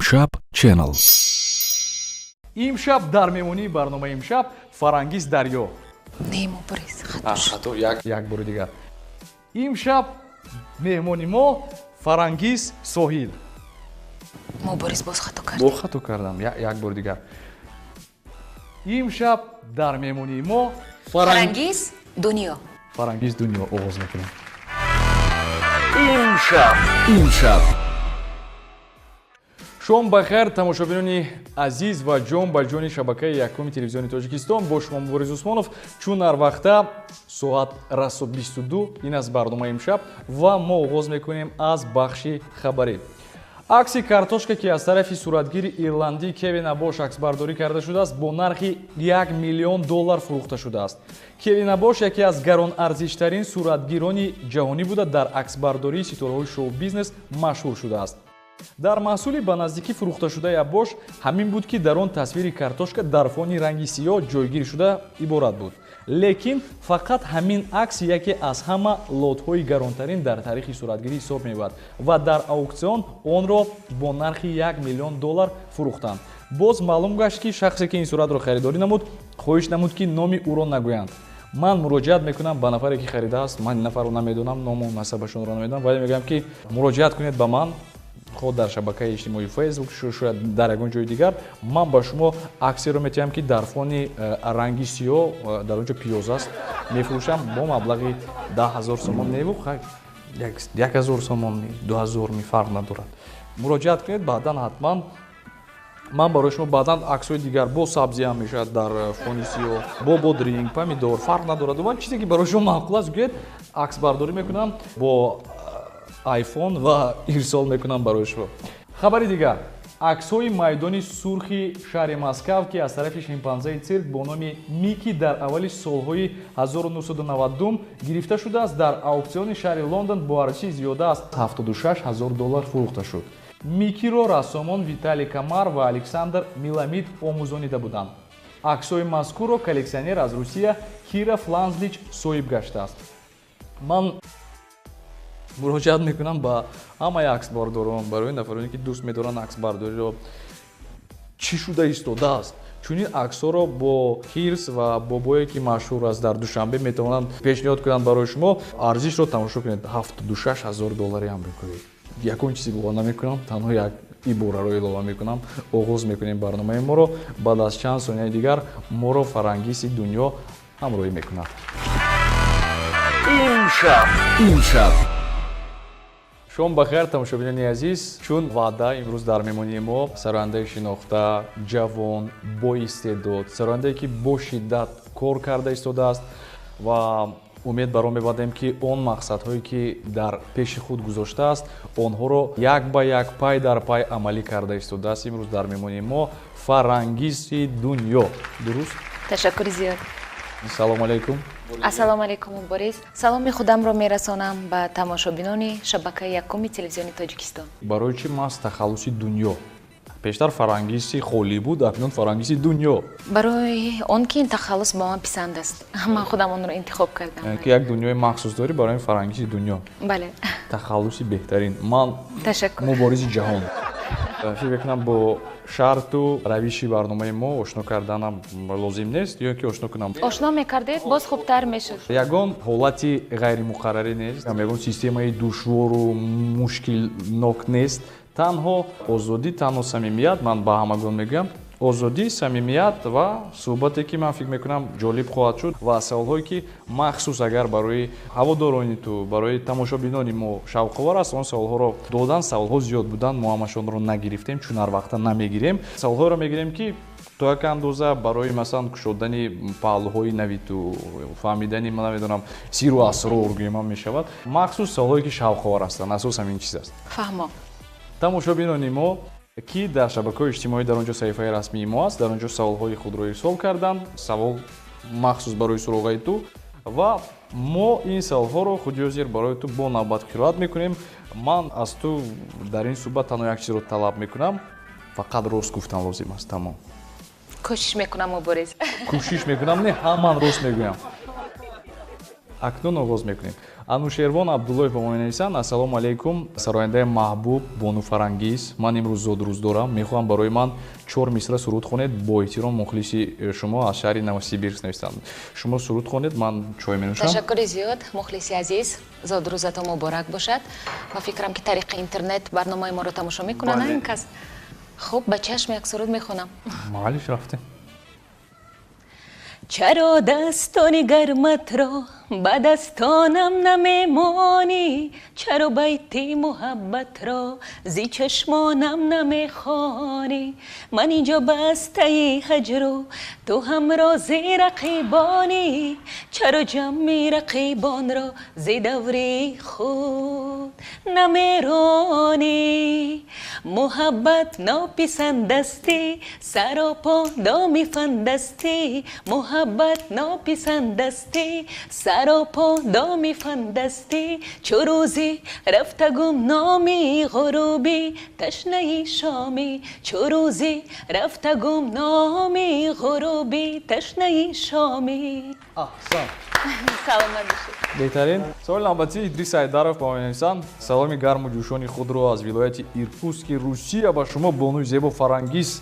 Имшаб Channel. Имшаб дар меҳмонии барномаи Имшаб Фарангиз Дарё. Не, Мубориз, хато шуд. Хато, як бори дигар. Имшаб меҳмони мо Фарангиз Соҳил. Мубориз, боз хато кард. Бо хато кардам, як бори дигар. Имшаб дар меҳмонии мо Фарангиз Дунё. Фарангиз Дунё. Оғоз мекунем. Имшаб. Имшаб. Шом ба хайр, тамошобинони азиз ва ҷон ба ҷони шабакаи якуми телевизиони Тоҷикистон. Бо шумо Мубориз Усмонов. Чун ҳар вақта соат расо 22, ин аст барномаи Имшаб ва мо оғоз мекунем аз бахши хабарӣ. Акси картошка, ки аз тарафи суратгири ирландӣ Кевин Абош аксбардорӣ карда шудааст, бо нархи 1 миллион доллар фурӯхта шудааст. Кевин Абош яке аз гаронарзиштарин суратгирони ҷаҳонӣ буда, дар аксбардории ситораҳои шоу-бизнес машҳур шудааст. Дар маҳсули ба наздикӣ фурӯхташудаи Абош ҳамин буд, ки дар он тасвири картошка дар фони ранги сиёҳ ҷойгир шуда иборат буд. Лекин фақат ҳамин акс яке аз ҳама лотҳои гаронтарин дар таърихи суратгирӣ ҳисоб меёбад ва дар ауксион онро бо нархи 1 миллион доллар фурӯхтанд. Боз маълум гашт, ки шахсе, ки ин суратро харидорӣ намуд, хоҳиш намуд, ки номи ӯро нагӯянд. Ман муроҷиат мекунам ба нафаре, ки харидааст. Ман ин нафарро намедонам, ному насабашонро намедонам, вале мегӯям, ки муроҷиат кунед ба ман, хоҳ дар шабакаи иҷтимоии Фейсбук, шояд дар ягон ҷои дигар. Ман ба шумо аксеро метиҳам, ки дар фони ранги сиёҳ дар он ҷо пиёз аст. Мефурӯшам бо маблағи 10 000 сомон неву 1000 сомон, 2000 ми, фарқ надорад. Муроҷиат кунед баъдан, ҳатман ман барои шумо баъдан аксҳои дигар бо сабзиам мешавад дар фони сиёҳ, бо бодринг, помидор, фарқ надорад. Ман чизе, ки барои шумо маъқул аст, гӯед, аксбардорӣ мекунам бо айфон ва ирсол мекунам барои шумо. Хабари дигар: аксҳои майдони сурхи шаҳри Москав, ки аз тарафи шимпанзаи цирк бо номи Мики дар аввали солҳои 1990 гирифта шудааст, дар ауксиони шаҳри Лондон бо арзиши зиёда аз 76 ҳазор доллар фурӯхта шуд. Микиро рассомон Виталий Камар ва Александр Миламид омӯзонида буданд. Аксҳои мазкурро коллексионер аз Русия Кира Фланзлич соҳиб гаштааст. Ман муроҷиат мекунам ба ҳамаи аксбардорон, барои нафароне, ки дӯст медоранд аксбардориро. Чӣ шуда истодааст? Чунин аксҳоро бо хирс ва бобое, ки машҳур аст дар Душанбе, метавонанд пешниҳод кунанд барои шумо. Арзишро тамошо кунед: 76 ҳазор доллари амрикоӣ. Ягон чиз илова намекунам, танҳо як ибораро илова мекунам. Оғоз мекунем барномаи моро. Баъд аз чанд сонияи дигар моро Фарангиси Дунё ҳамроҳӣ мекунад. Имшаб. Имшаб. Шом ба хайр, тамошобинони азиз. Чун ваъда, имрӯз дар меҳмонии мо сарояндаи шинохта, ҷавон, боистеъдод, сарояндае, ки бо шиддат кор карда истодааст ва умед бар он мебандем, ки он мақсадҳое, ки дар пеши худ гузоштааст, онҳоро як ба як, пай дар пай амалӣ карда истодааст. Имрӯз дар меҳмонии мо Фарангиси Дунё. Дуруст? Ташаккури зиёд. Салому алайкум. Ассалому алайкум, Мубориз. Саломи худамро мерасонам ба тамошобинони шабакаи якуми телевизиони Тоҷикистон. Барои чӣ маҳз тахаллуси Дунё? Пештар Фарангиси холӣ буд, акнун Фарангиси Дунё. Барои он ки ин тахаллус ба ман писанд аст, ман худам онро интихоб кардам. Ки як дунёи махсус дорӣ, барои Фарангиси Дунё. Бале. Тахаллуси беҳтарин. Ман Ташаккур. Муборизи ҷаҳон. Фикр мекунам, бо шарту равиши барномаи мо ошно карданам лозим нест ё ки ошно кунам? Ошно мекардед, боз хубтар мешуд. Ягон ҳолати ғайримуқаррарӣ нест, ягон системаи душвору мушкилнок нест. Танҳо озодӣ, танҳо самимият. Ман ба ҳамагон мегӯям: озодӣ, самимият ва суҳбате, ки ман фикр мекунам, ҷолиб хоҳад шуд ва саволҳое, ки махсус агар барои ҳаводорони ту, барои тамошобинони мо шавқовар аст, он саволҳоро додан. Саволҳо зиёд буданд, мо ҳамашонро нагирифтем, чун ҳар вақта намегирем. Саволҳоеро мегирем, ки то як андоза барои, масалан, кушодани паҳлӯҳои нави ту, фаҳмидани, ман намедонам, сиру асрор гӯем мешавад. Махсус саволҳое, ки шавқовар ҳастанд, асос ҳамин чиз аст. Фаҳмо. Тамошобинони мо, ки дар шабакаҳои иҷтимоӣ, дар он ҷо саҳифаи расмии мо аст, дар он ҷо саволҳои худро ирсол карданд, савол махсус барои суроғаи ту, ва мо ин саволҳоро худи ҳозир барои ту бо навбат қироат мекунем. Ман аз ту дар ин суҳбат танҳо як чизро талаб мекунам: фақат рост гуфтан лозим аст, тамом. Кӯшиш мекунам, Мубориз. Кӯшиш мекунам не, ҳаман рост мегӯям. Акнун оғоз мекунем. Анушервон Абдуллоев ба мо менависанд: ассалому алайкум, сарояндаи маҳбуб бону Фарангиз, ман имрӯз зодрӯз дорам, мехоҳам барои ман чор мисра суруд хонед, бо эҳтиром мухлиси шумо аз шаҳри Новосибирск. Нависанд, шумо суруд хонед, ман чой менӯшам. Ташаккури зиёд, мухлиси азиз, зодрӯзатон муборак бошад. Ба фикрам, ки тариқи интернет барномаи моро тамошо мекунанд ин кас. Хуб, ба чашм як суруд мехонам. Маълиш, рафтем. Чаро дастони гарматро ба дастонам намемонӣ? Чаро байти муҳаббатро зи чашмонам намехонӣ? Ман инҷо бастаи ҳаҷру ту ҳамрози рақибонӣ. Чаро ҷамъи рақибонро зи даври худ намеронӣ? Муҳаббат нописандастӣ, саропо доми фандастӣ. Муҳаббат нописандастӣ, саропо доми фандастӣ. Чу рӯзӣ рафта гумномӣ, ғурубӣ ташнаи шомӣ. Чу рӯзӣ рафта гумномӣ, ғурубӣ ташнаи шомӣ. Аҳсан. Саломат бошед. Беҳтарин. Саволи навбатӣ Идрис Айдаров ба мо менависанд: саломи гарму ҷӯшони худро аз вилояти Иркутски Русия ба шумо, бонуи зебо Фарангиз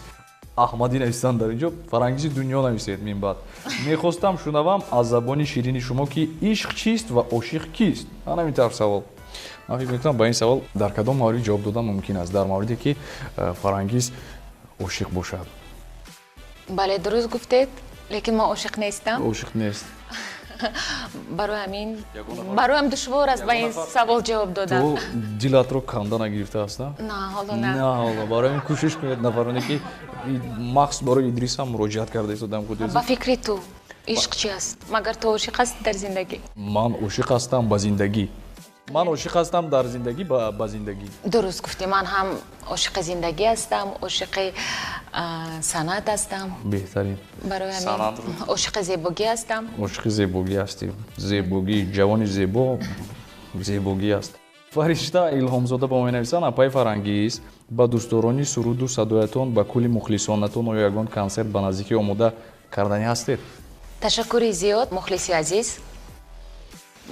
Аҳмадӣ. Нависанд дар инҷо Фарангизи дунё нависед минбаъд. Мехостам шунавам аз забони ширини шумо, ки ишқ чист ва ошиқ кист? Ана ҳамин тавр савол. Ман фикр мекунам, ба ин савол дар кадом маврид ҷавоб додан мумкин аст? Дар мавриде ки Фарангиз ошиқ бошад. Бале, дуруст гуфтед, лекин ман ошиқ нестам. Ошиқ нест. Барои ҳамин бароям душвор аст ба ин савол ҷавоб додан. Ту дилатро канда нагирифта аст, на? На, ҳоло на. На, ҳоло. Барои ҳамин кӯшиш кунед, нафароне ки махсус барои Идрисам муроҷиат карда истодам худи. Ба фикри ту, ишқ чи аст? Магар ту ошиқ ҳастӣ дар зиндагӣ? Ман ошиқ ҳастам ба зиндагӣ. Ман ошиқ ҳастам дар зиндагӣ, ба зиндагӣ. Дуруст гуфтӣ, ман ҳам ошиқи зиндагӣ ҳастам, ошиқи санъат ҳастам. Беҳтарин. Барои ҳамин ошиқи зебогӣ ҳастам. Ошиқи зебогӣ ҳастӣ. Зебогӣ, ҷавони зебо зебогӣ аст. Фаришта Илҳомзода ба мо менависанд: апаи Фарангиз, ба дӯстдорони суруду садоятон, ба кулли мухлисонатон оё ягон консерт ба наздикӣ омода карданӣ ҳастед? Ташаккури зиёд, мухлиси азиз.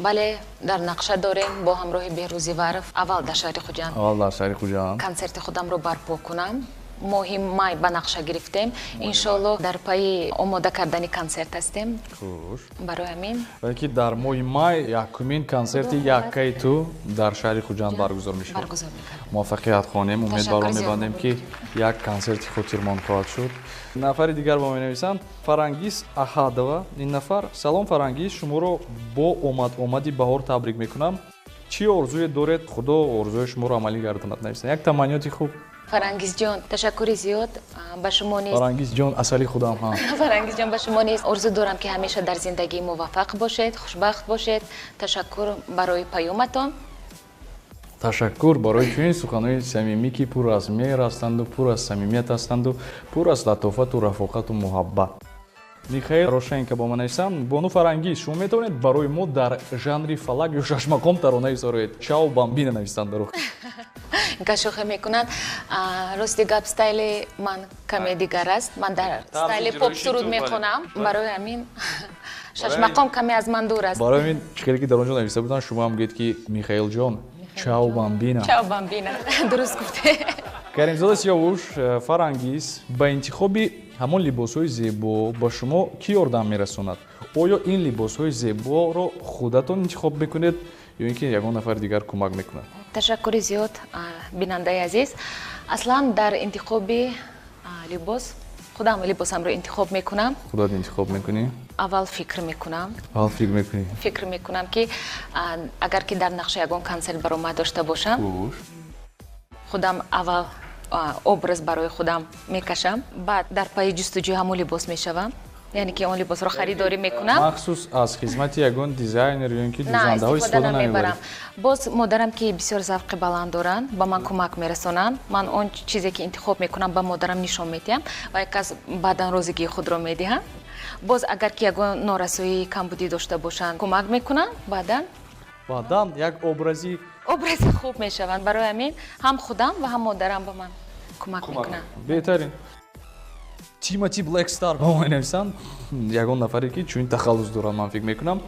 Бале, дар нақша дорем бо ҳамроҳи Беҳрӯз Зиваров аввал дар шаҳри Хуҷанд. Аввал дар шаҳри Хуҷанд. Консерти худамро барпо кунам. Моҳи май ба нақша гирифтем. Иншоалло, дар пайи омода кардани консерт ҳастем. Хуш. Барои ҳамин. Ки дар моҳи май якумин консерти яккаи ту дар шаҳри Хуҷанд баргузор мешавад. Баргузор мекардем. Муваффақият хонем, умед баро мебандем, ки як консерти хотирмон хоҳад шуд. Нафари дигар ба менависанд, Фарангиз Аҳадова ин нафар: салом, Фарангиз, шуморо бо омад омади баҳор табрик мекунам. Чӣ орзуе доред? Худо орзуи шуморо амалӣ гардонад. Нависанд, як таманниёти хуб. Фарангизҷон, ташаккури зиёд, ба шумо низ. Фарангизҷон, асали худам ҳа. Фарангизҷон, ба шумо низ орзу дорам, ки ҳамеша дар зиндагӣ муваффақ бошед, хушбахт бошед. Ташаккур барои паёматон. Ташаккур барои чунин суханҳои самимӣ, ки пур аз меҳр ҳастанду пур аз самимият ҳастанду пур аз латофату рафоқату муҳаббат. Михаил Рошенко бо ман нависам: бону Фарангиз, шумо метавонед барои мо дар жанри фалак ё шашмақом таронаи сароед? Чао, бамбина, нависанд дар Гашохе мекунанд. Рости гап, стайли ман каме дигар аст. Ман дар стайли поп суруд мехонам, барои ҳамин шашмақом каме аз ман дур аст. Барои ҳамин, чӣ хеле ки дар он ҷо нависта буданд, шумо ҳам гӯед, ки Михаилҷон, чао, бамбина. Чао, бамбина, дуруст гуфте. Каримзода Сиёвуш: Фарангиз, ба интихоби ҳамон либосҳои зебо ба шумо кӣ ёрдам мерасонад? Оё ин либосҳои зеборо худатон интихоб мекунед ё ин ки ягон нафари дигар кӯмак мекунад? Ташаккури зиёд, бинандаи азиз. Аслан дар интихоби либос худам либосамро интихоб мекунам. Худат интихоб мекунӣ? Аввал фикр мекунам. Аввал фикр мекунӣ. Фикр мекунам, ки агар ки дар нақша ягон консерт баромад дошта бошам, худам аввал образ барои худам мекашам, баъд дар пайи ҷустуҷӯи ҳамон либос мешавам, яъне ки он либосро харидорӣ мекунам. Махсус аз хизмати ягон дизайнер ё ин ки дӯзандаҳо истифода намебарам. Боз модарам, ки бисёр завқи баланд доранд, ба ман кӯмак мерасонанд. Ман он чизе ки интихоб мекунам, ба модарам нишон медиҳам ва як кас баъдан розигии худро медиҳам. Боз агар ки ягон норасоии, камбудӣ дошта бошанд, кӯмак мекунанд баъдан. Баъдан як образи Образи хуб мешаванд. Барои ҳамин ҳам худам ва ҳам модарам ба ман кӯмак мекунанд. Беҳтарин. Тимати Блэк Стар ба мо менависанд. Ягон нафаре ки чунин тахаллус доранд, ман фикр мекунам.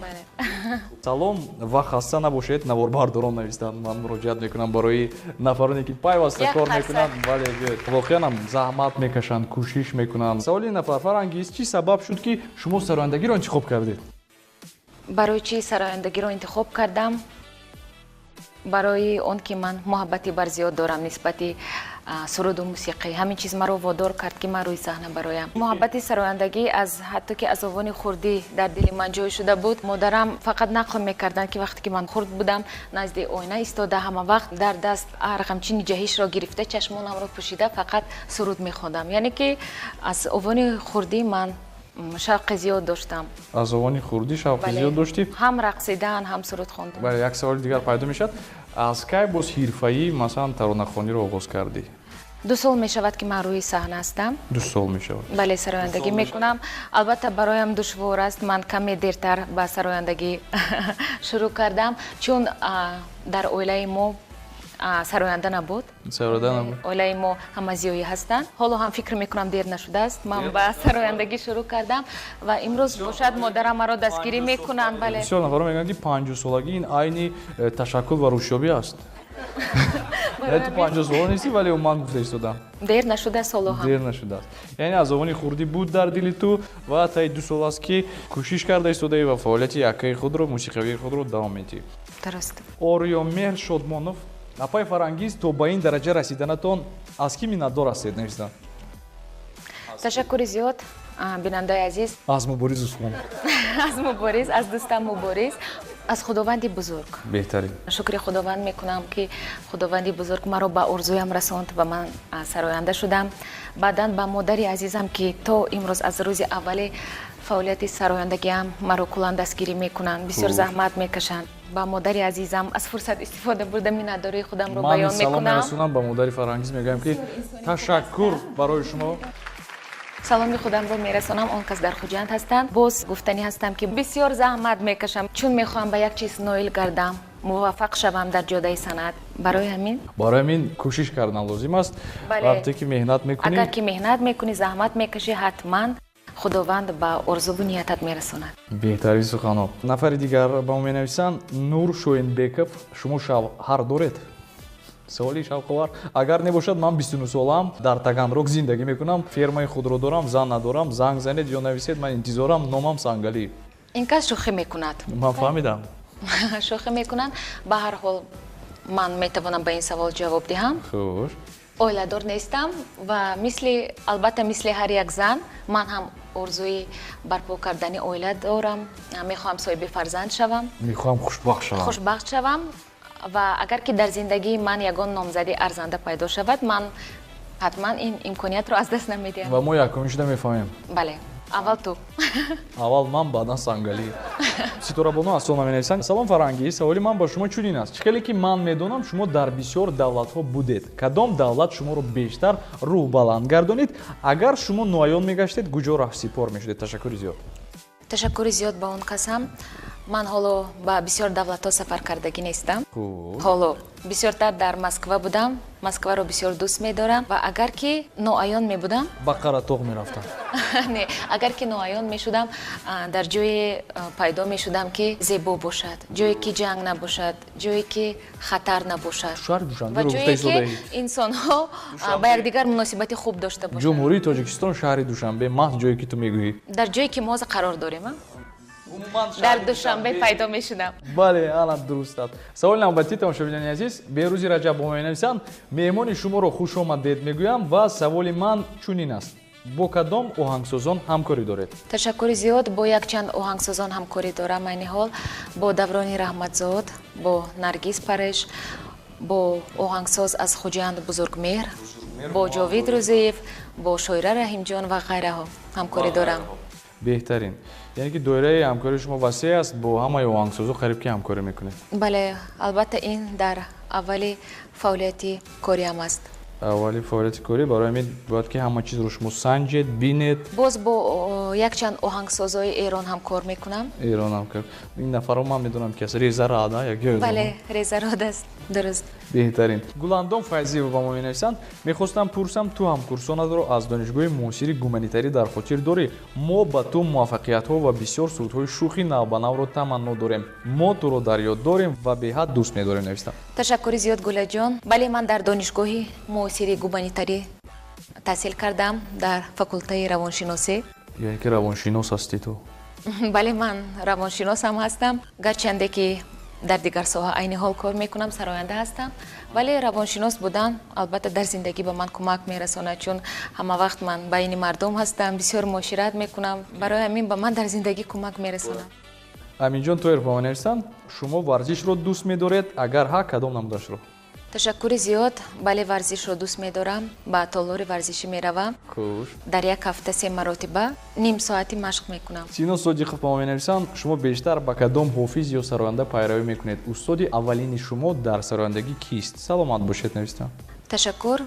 Салом ва хаста набошед, наворбардорон навистанд. Ман муроҷиат мекунам барои нафароне ки пайваста кор мекунанд. Бале, воқеан ҳам заҳмат мекашанд, кӯшиш мекунанд. Саволи нафар: Фарангиз, чӣ сабаб шуд, ки шумо сарояндагиро интихоб кардед? Барои чӣ сарояндагиро интихоб кардам? Барои он ки ман муҳаббати барзиёд дорам нисбати суруду мусиқӣ. Ҳамин чиз маро водор кард, ки ман рӯи саҳна бароям. Муҳаббати сарояндагӣ аз ҳатто ки аз овони хурдӣ дар дили ман ҷой шуда буд. Модарам фақат нақл мекарданд, ки вақте ки ман хурд будам, назди оина истода, ҳама вақт дар даст арғамчини ҷаҳишро гирифта, чашмонамро пӯшида, фақат суруд мехондам. Яъне ки аз овони хурдӣ ман шавқи зиёд доштам. Аз овони хурдӣ шавқи зиёд доштӣ? Ҳам рақсидан, ҳам суруд хондан. Бале, як саволи дигар пайдо мешавад. Аз кай боз ҳирфаӣ, масалан, таронахониро оғоз кардӣ? 2 сол мешавад, ки ман рӯи саҳна ҳастам. 2 сол мешавад. Бале, сарояндагӣ мекунам. Албатта, бароям душвор аст. Ман каме дертар ба сарояндагӣ шурӯъ кардам, чун дар оилаи мо сароянда набуд. Сароянда набуд. Оилаи мо ҳама зиёӣ ҳастанд. Ҳоло ҳам фикр мекунам, дер нашудааст. Ман ба сарояндагӣ шурӯъ кардам ва имрӯз бошад, модарам маро дастгирӣ мекунанд. Бале. Бисёр нафарон мегӯянд, ки 50 солагӣ ин айни ташаккул ва рушдёбӣ аст. Ту 50 сола нестӣ, вале ман гуфта истодам. Дер нашудааст ҳоло ҳам. Дер нашудааст. Яъне аз овони хурдӣ буд дар дили ту ва таи 2 сол аст, ки кӯшиш карда истодаӣ ва фаъолияти яккаи худро, мусиқавии худро давом медиҳӣ. Дуруст. Ориёмеҳр Шодмонов: апай Фарангиз, то ба ин дараҷа расиданатон аз кӣ миннатдор ҳастед, навистанд? Ташаккури зиёд, бинандаи азиз. Аз Мубориз Усмонов. Аз Мубориз, аз дӯстам Мубориз, аз Худованди бузург. Беҳтарин. Шукри Худованд мекунам, ки Худованди бузург маро ба орзуям расонд ва ман сароянда шудам. Баъдан ба модари азизам, ки то имрӯз аз рӯзи аввали фаъолияти сарояндагиам маро куллан дастгирӣ мекунанд, бисёр заҳмат мекашанд. Ба модари азизам аз фурсат истифода бурда миннатдории худамро баён мекунам. Ман салом мерасонам ба модари Фарангиз, мегӯям, ки ташаккур барои шумо. Саломи худамро мерасонам, он кас дар Хуҷанд ҳастанд. Боз гуфтанӣ ҳастам, ки бисёр заҳмат мекашам, чун мехоҳам ба як чиз ноил гардам, муваффақ шавам дар ҷодаи санъат. Барои ҳамин Барои ҳамин кӯшиш кардан лозим аст. Вақте ки меҳнат мекунӣ, агар ки меҳнат мекунӣ, заҳмат мекашӣ, ҳатман Худованд ба орзуву ниятат мерасонад. Беҳтарин суханҳо. Нафари дигар ба мо менависанд: Нур Шоинбеков, шумо шавҳар доред? Саволи шавқовар. Агар небошад, ман 29 солаам, дар Таганрог зиндагӣ мекунам, фермаи худро дорам, зан надорам. Занг занед ё нависед, ман интизорам. Номам Сангалӣ. Ин кас шӯхӣ мекунад. Ман фаҳмидам. Шӯхӣ мекунанд. Ба ҳар ҳол, ман метавонам ба ин савол ҷавоб диҳам. Хуш. Оиладор нестам ва мисли, албатта, мисли ҳар як зан ман ҳам орзуи барпо кардани оила дорам. Мехоҳам соҳиби фарзанд шавам. Мехоҳам хушбахт шавам. Хушбахт шавам ва агар ки дар зиндагии ман ягон номзади арзанда пайдо шавад, ман ҳатман ин имкониятро аз даст намедиҳам. Ва мо якумин шуда мефаҳмем. Бале, аввал ту. Аввал ман, баъдан Сангалӣ. Ситорабону аз Сона менависанд: салом, Фарангиз, саволи ман ба шумо чунин аст. Чӣ хеле ки ман медонам, шумо дар бисёр давлатҳо будед. Кадом давлат шуморо бештар рӯҳбаланд гардонид? Агар шумо ноаён мегаштед, куҷо раҳсипор мешудед? Ташаккури зиёд. Ташаккури зиёд ба он касам. Ман ҳоло ба бисёр давлатҳо сафар кардагӣ нестам. Ҳоло бисёртар дар Москва будам. Москваро бисёр дӯст медорам ва агар ки ноаён мебудам, ба Қаратоғ мерафтам. Не, агар ки ноаён мешудам, дар ҷое пайдо мешудам, ки зебо бошад, ҷое ки ҷанг набошад, ҷое ки хатар набошад шаҳри ва ҷое ки инсонҳо ба якдигар муносибати хуб дошта бошанд. Ҷумҳурии Тоҷикистон, шаҳри Душанбе, маҳз ҷое ки ту мегӯӣ. Дар ҷое ки мо қарор дорем, дар Душанбе пайдо мешудам. Бале, ана дуруст аст. Саволи навбатӣ, тамошобинони азиз, Беҳрӯзи Раҷаб бо мо менависанд: меҳмони шуморо хушомадед мегӯям ва саволи ман чунин аст: бо кадом оҳангсозон ҳамкорӣ доред? Ташаккури зиёд. Бо якчанд оҳангсозон ҳамкорӣ дорам айни ҳол: бо Даврони Раҳматзод, бо Наргиз Пареш, бо оҳангсоз аз Хуҷанд Бузургмеҳр, бо Ҷовид Рӯзиев, бо Шоира Раҳимҷон ва ғайраҳо ҳамкорӣ дорам. Беҳтарин. Яъне ки доираи ҳамкории шумо васеъ аст, бо ҳамаи оҳангсозо қариб ки ҳамкорӣ мекунед. Бале, албатта, ин дар аввали фаъолияти кориам аст. Аввали фаъолияти корӣ, барои ҳамин бояд ки ҳама чизро шумо санҷед, бинед. Боз бо якчанд оҳангсозои Эрон ҳам кор мекунам. Эрон ҳам кор. Ин нафарро ман медонам, ки аст. Реза Рада, як ё Бале, Реза Рад аст, дуруст. Беҳтарин. Гуландом Файзиева ба мо менависанд: мехостам пурсам, ту ҳамкурсонатро аз донишгоҳи муосири гуманитарӣ дар хотир дорӣ? Мо ба ту муваффақиятҳо ва бисёр сурудҳои шӯхи навбанавро таманно дорем. Мо туро дар ёд дорем ва беҳад дӯст медорем, навистам. Ташаккури зиёд, Гулаҷон. Бале, ман дар донишгоҳи муосири гуманитарӣ таҳсил кардам, дар факултаи равоншиносӣ. Яъне ки равоншинос ҳастӣ ту? Бале, ман равоншиносам ҳастам. Гарчанде ки дар дигар соҳа айни ҳол кор мекунам, сароянда ҳастам, вале равоншинос будан албатта дар зиндагӣ ба ман кӯмак мерасонад, чун ҳама вақт ман байни мардум ҳастам, бисёр муошират мекунам, барои ҳамин ба ман дар зиндагӣ кӯмак мерасонад. Аминҷон Тоиров ба мо нависанд: шумо варзишро дӯст медоред? Агар ҳа, кадом намудашро? Ташаккури зиёд. Бале, варзишро дӯст медорам, ба толори варзишӣ меравам. Хуш. Дар як ҳафта 3 маротиба ним соати машқ мекунам. Сино Содиқов ба мо менависанд: шумо бештар ба кадом ҳофиз ё сароянда пайравӣ мекунед? Устоди аввалини шумо дар сарояндагӣ кист? Саломат бошед, навистам. Ташаккур.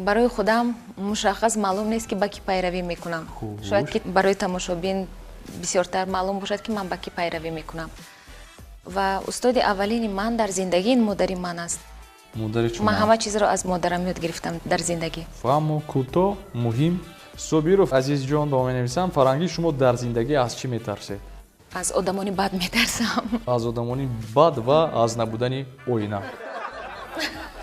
Барои худам мушаххас маълум нест, ки ба кӣ пайравӣ мекунам. Шояд ки барои тамошобин бисёртар маълум бошад, ки ман ба кӣ пайравӣ мекунам. Ва устоди аввалини ман дар зиндагӣ ин модари ман аст. Ман ҳама чизро аз модарам ёд гирифтам дар зиндагӣ. Фаҳму кӯтоҳ, муҳим. Собиров Азизҷон ба мо менависанд: Фарангиз, шумо дар зиндагӣ аз чӣ метарсед? Аз одамони бад метарсам. Аз одамони бад ва аз набудани оина.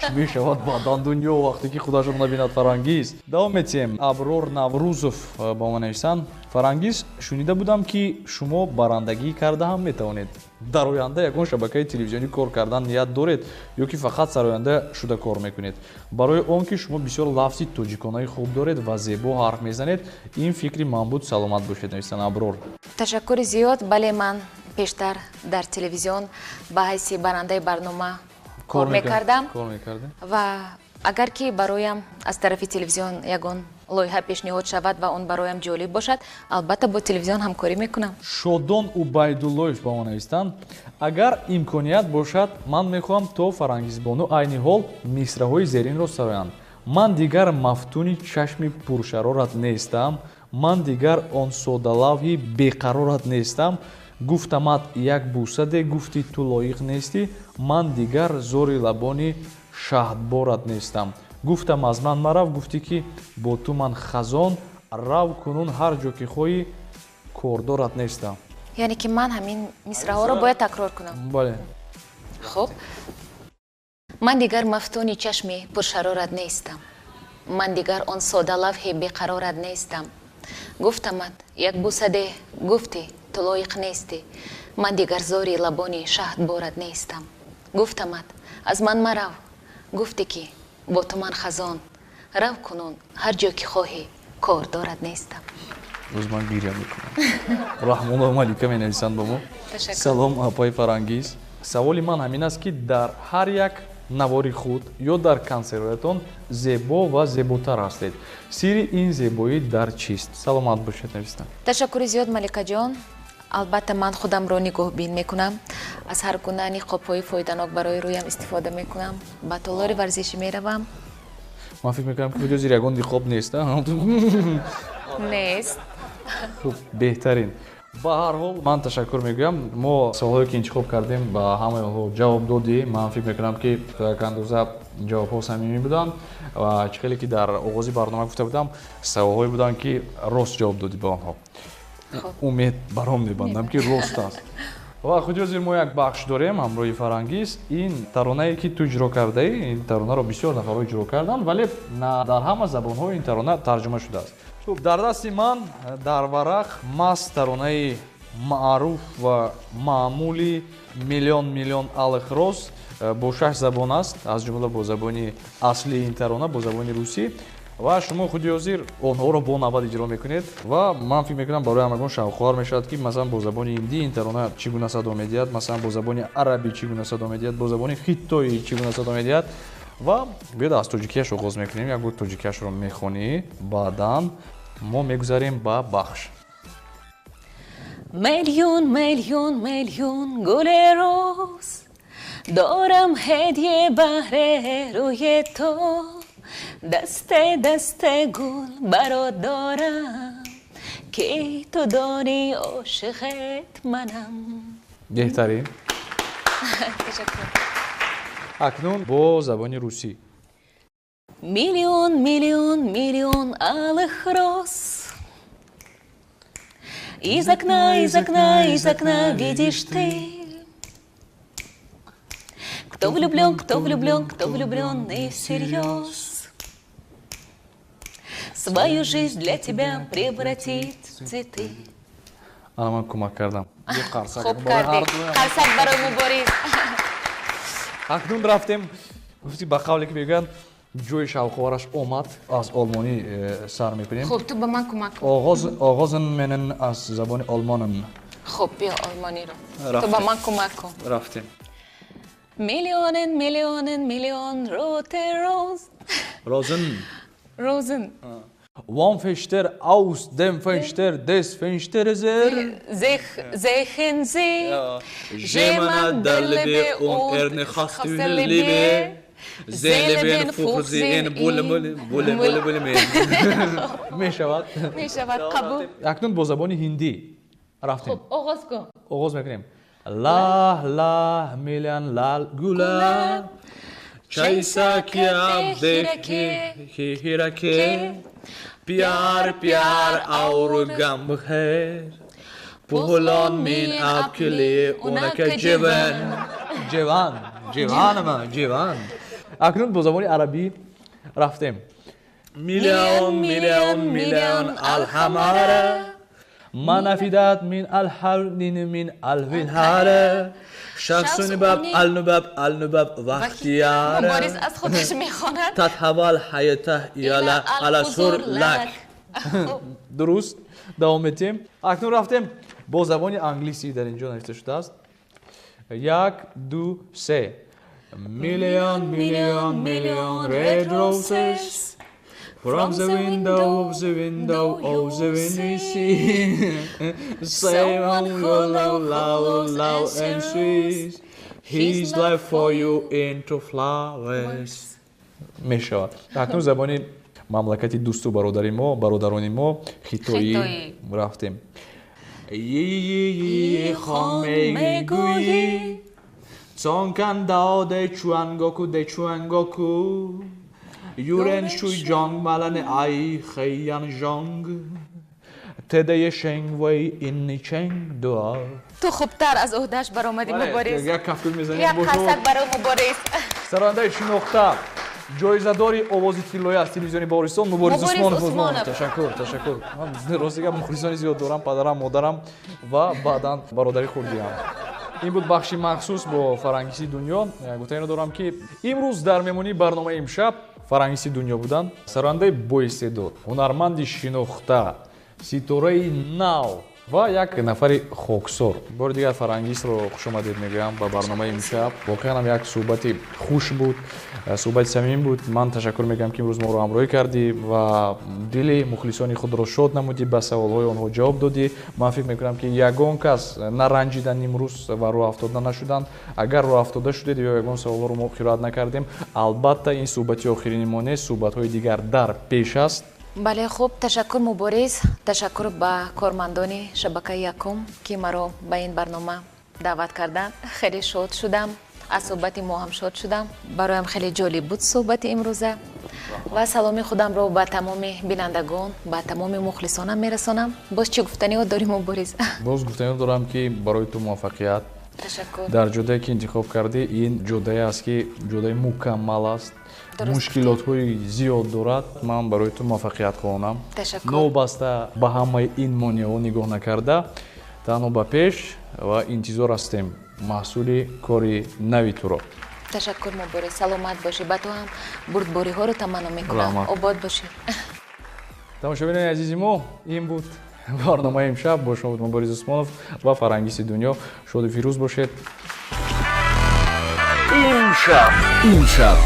Чӣ мешавад баъдан дунё вақте ки худашро набинад Фарангиз? Давом метиҳем. Аброр Наврӯзов ба мо нависанд: Фарангиз, шунида будам, ки шумо барандагӣ карда ҳам метавонед. Дар оянда ягон шабакаи телевизионӣ кор кардан ният доред ё ки фақат сароянда шуда кор мекунед? Барои он ки шумо бисёр лафзи тоҷиконаи хуб доред ва зебо ҳарф мезанед, ин фикри ман буд. Саломат бошед, нависанд Аброр. Ташаккури зиёд. Бале, ман пештар дар телевизион ба ҳайси барандаи барнома кор мекардам ва агар ки бароям аз тарафи телевизион ягон лоиҳа пешниҳод шавад ва он бароям ҷолиб бошад, албатта бо телевизион ҳамкорӣ мекунам. Шодон Убайдуллоев ба мо навистанд: агар имконият бошад, ман мехоҳам то Фарангизбону айни ҳол мисраҳои зеринро сароянд: ман дигар мафтуни чашми пуршарорат нестам, ман дигар он содалавҳи беқарорат нестам, гуфтамат як бӯсаде, гуфти ту лоиқ нестӣ, ман дигар зори лабони шаҳдборат нестам, гуфтам аз ман марав, гуфтӣ ки бо ту ман хазон, рав кунун ҳар ҷо ки хоҳӣ, кордорат нестам. Яъне ки ман ҳамин мисраҳоро бояд такрор кунам? Бале. Хуб. Ман дигар мафтуни чашми пуршарорат нестам, ман дигар он содалавҳи беқарорат нестам, гуфтамат як бӯсаде, гуфтӣ ту лоиқ нестӣ, ман дигар зори лабони шаҳдборат нестам, гуфтамат аз ман марав, гуфтӣ ки бо ту ман хазон, рав кунун ҳар ҷо ки хоҳӣ, кордорат нестам. Боз ман гиря мекунам. Раҳмонова Малика менависанд ба мо: салом апаи Фарангиз, саволи ман ҳамин аст, ки дар ҳар як навори худ ё дар консертҳоятон зебо ва зеботар ҳастед. Сирри ин зебоӣ дар чист? Саломат бошед, навистам. Ташаккури зиёд, Маликаҷон. Албатта ман худамро нигоҳбин мекунам, аз ҳар гуна ниқобҳои фоиданок барои рӯям истифода мекунам, ба толори варзишӣ меравам. Ман фикр мекунам, ки видео зери ягон ниқоб нест. Нест. Хуб, беҳтарин. Ба ҳар ҳол ман ташаккур мегӯям. Мо саволҳое ки интихоб кардем, ба ҳамаи онҳо ҷавоб додем. Ман фикр мекунам, ки то як андоза ҷавобҳо самимӣ буданд ва чӣ хеле ки дар оғози барнома гуфта будам, саволҳое буданд, ки рост ҷавоб додӣ ба онҳо. Умед баром мебандам, ки рост аст. Ва худи ҳозир мо як бахш дорем ҳамроҳи Фарангиз. Ин таронае ки ту иҷро кардаӣ, ин таронаро бисёр нафарҳо иҷро карданд, вале на дар ҳама забонҳо ин тарона тарҷума шудааст. Хуб, дар дасти ман дар варақ маст таронаи маъруф ва маъмули миллион миллион алых роз бо 6 забон аст, аз ҷумла бо забони аслии ин тарона, бо забони русӣ. Ва шумо худи ҳозир онҳоро бо навбат иҷро мекунед ва ман фикр мекунам, барои ҳамагон шавқовар мешавад, ки масалан бо забони ҳиндӣ ин тарона чӣ гуна садо медиҳад, масалан бо забони арабӣ чӣ гуна садо медиҳад, бо забони хитоӣ чӣ гуна садо медиҳад. Ва биёд аз тоҷикияш оғоз мекунем. Як бор тоҷикияшро мехонӣ, баъдан мо мегузарем ба бахш. Миллион миллион миллион гули роз дорам ҳадия баҳри рӯи ту, дасте дасте гул барот дорам, ки ту донӣ ошиқат манам. Беҳтарин. Ташаккур. Акнун бо забони русӣ. Миллион, миллион, миллион алых роз. Из окна, из окна, из окна видишь ты. Кто влюблен, кто влюблен, кто влюблен и всерьез свою жизнь для тебя превратит в цветы. Ана, ман кӯмак кардам. Хуб кардӣ. Қарсак барои Мубориз. Акнун рафтем, гуфти, ба қавле ки мегӯянд, ҷои шавқовараш омад, аз олмонӣ сар мекунем. Хуб, ту ба ман кӯмак кун. Оғозн менен аз забони олмонам. Хуб, биё олмониро, ту ба ман кӯмак кун. Рафтем. Millionen, Millionen, Million rote Ros Rosen. Rosen. Vom Fenster aus dem Fenster des Fensters Sich, sehen Sie Jemand der Liebe und Erne hast Liebe Зелебен фухзин булмул булмул булмул. Мешавад. Мешавад, қабул. Акнун бо забони ҳиндӣ рафтем. Хуб, оғоз кун. Оғоз мекунем. Лаҳ лаҳ милан лал гулаб чайса кия дехи хираке пиар пиар аур гам хер пулон мин абкили унака ҷеван ҷеван ҷеванама ҷеван. Акнун бо забони арабӣ рафтем. Миллион миллион миллион алҳамара манафидат мин алҳарнин мин алвинҳара шахсуни баб алнубаб алнубаб вахтияра. Мубориз аз худаш мехонад. Татҳавал ҳаятаҳ яла аласур лак. Дуруст, давом метиҳем. Акнун рафтем бо забони англисӣ, дар ин ҷо навишта шудааст. Як, ду, се. Million, million, million red roses. From the window of the window of the window see someone who love, love, love and sweet his life for you into flowers. Мешавад. Акнун забони мамлакати дӯсту бародари мо, бародарони мо, хитоӣ рафтем. Йи хон мегӯӣ Цонкан дао де чуангоку де чуангоку Юрен шуй ҷонг малане ай хейян жонг Тедее шенгвей инни ченг дуа. Ту хубтар аз уҳдаш баромадӣ, Мубориз. Як кафкӯб мезанем. Як қарсак барои Мубориз. Сарояндаи шинохта, ҷоизадори овози тиллоӣ аз телевизиони Боваристон, Мубориз Усмонов. Ташаккур, ташаккур. Ман рости гап мухлисони зиёд дорам: падарам, модарам ва баъдан бародари хурдиам. Ин буд бахши махсус бо Фарангиси Дунё. Гуфтаниро дорам, ки имрӯз дар меҳмонии барномаи имшаб Фарангиси Дунё буданд, сарояндаи боистеъдод, ҳунарманди шинохта, ситораи нав ва як нафари хоксор. Бори дигар Фарангисро хушомадед мегӯям ба барномаи имшаб. Воқеан ҳам як суҳбати хуш буд, суҳбати самим буд. Ман ташаккур мегӯям, ки имрӯз моро ҳамроҳӣ кардӣ ва дили мухлисони худро шод намудӣ, ба саволҳои онҳо ҷавоб додӣ. Ман фикр мекунам, ки ягон кас наранҷиданд имрӯз ва рӯҳафтода нашуданд. Агар рӯҳафтода шудед ё ягон саволҳоро мо қироат накардем, албатта, ин суҳбати охирини мо нест, суҳбатҳои дигар дар пеш аст. Бале, хуб, ташаккур, Мубориз, ташаккур ба кормандони шабакаи якум, ки маро ба ин барнома даъват карданд. Хеле шод шудам, аз суҳбати мо ҳам шод шудам. Бароям хеле ҷолиб буд суҳбати имрӯза ва саломи худамро ба тамоми бинандагон, ба тамоми мухлисонам мерасонам. Боз чӣ гуфтаниҳо дорӣ, Мубориз? Боз гуфтаниҳо дорам, ки барои ту муваффақият Ташаккур. дар ҷодае, ки интихоб кардӣ. Ин ҷодае аст, ки ҷодаи мукаммал аст, мушкилотҳои зиёд дорад. Ман барои ту муваффақият хоҳонам. Ташаккур. Новобаста ба ҳамаи ин монеаҳо нигоҳ накарда, танҳо ба пеш ва интизор ҳастем маҳсули кори нави туро. Ташаккур, Мубориз, саломат бошӣ. Ба ту ҳам бурдбориҳоро таманно мекунам, обод бошӣ. Тамошобинони азизи мо, ин буд барномаи имшаб. Бо шумо буд Мубориз Усмонов ва Фарангиси Дунё. Шоду фирӯз бошед. Имшаб, имшаб.